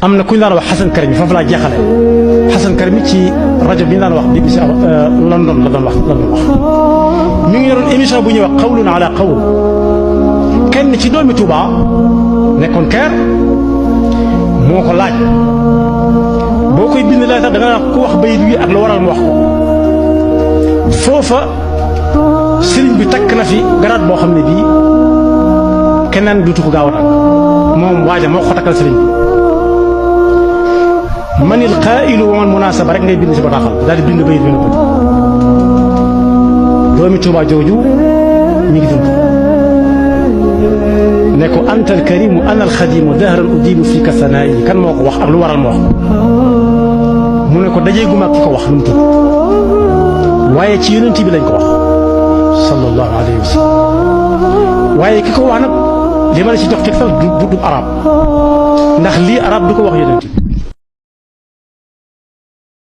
am na ku ñu daan wax Xasan Karimi foofu laa jeexale Xasan Karimi ci rajo bi ñu daan wax BBC London la doon wax mi ngi yoroon émission bu ñuy wax Qawlun ala Qawl kenn ci doomi Touba nekkoon Caire moo ko laaj boo koy bind laaj sax da nga naan ku wax bayit wi ak lu waral mu wax ko foofa sëriñ bi takk na fi garaat boo xam ne bii keneen duutu ko gaaw a takk moom waaja moo ko takkal sëriñ bi manil qaa'ilu wa man munaasaba rek ngay bind si bataaxal daal di bind bayit bi nga doomi Tuuba jooju mi ngi dund ne ko anta alkarimu ana alxadimu dahran udimu fika sanaayi kan moo ko wax ak lu waral mu wax mu ne ko dajeegu mag ki ko wax lu mu tudd waaye ci yonent bi lañ ko wax sallallahu alayhi wa sallam waaye ki ko wax nag li ma la ci jox ci fel du arab ndax lii arab du ko wax yonent bi